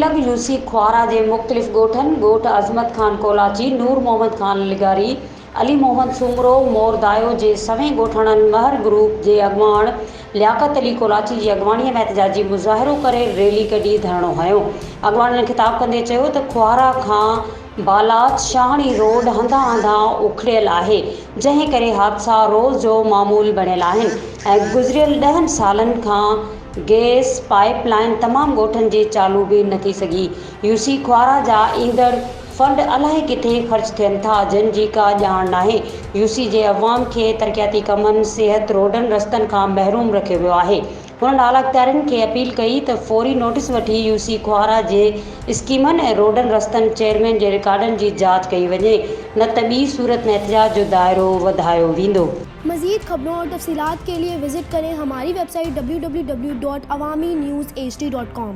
لڳ يوسي کوارا جي مختلف ڳوٺن ڳوٺ عظمت خان ڪولاچي، نور محمد خان لغاري، علي محمد سومرو، مور دايو جي سوين ڳوٺاڻن مهر گروپ جي اڳواڻ لياقت علي ڪولاچي جي اڳواڻي ۾ احتجاجي مظاهرو ڪري ريلي ڪڍي ڌرڻو هنيو. اڳواڻن خطاب ڪندي چيو ته کوهارا کان بالاچ شاهاڻي روڊ هنڌان هنڌان اکڙيل آهي جنهن ڪري حادثا روز جو معمول بڻيل آهن ۽ گذريل ڏهن سالن کان گئس پائيپ لائين تمام ڳوٺن جي چالو به نه ٿي سگهي. يوسي کوهارا جا ايندڙ فنڊ الائي ڪٿي خرچ ٿين ٿا جن جي ڪا ڄاڻ ناهي، يوسي جي عوام کي ترقياتي ڪمن، صحت، روڊن رستن کان محروم رکيو ويو آهي. هنن اعليٰ اختيارين کي اپيل ڪئي ته فوري نوٽيس وٺي يوسي کوهارا جي اسڪيمن ۽ روڊن رستن چيئرمين جي رڪارڊن جي جاچ ڪئي وڃي نه ته ٻي صورت ۾ احتجاج جو دائرو وڌايو ويندو. مزيد خبرون اور تفصيلات کے لئے وزٽ ڪرين ھماري web site www.awamiNewsHD.com.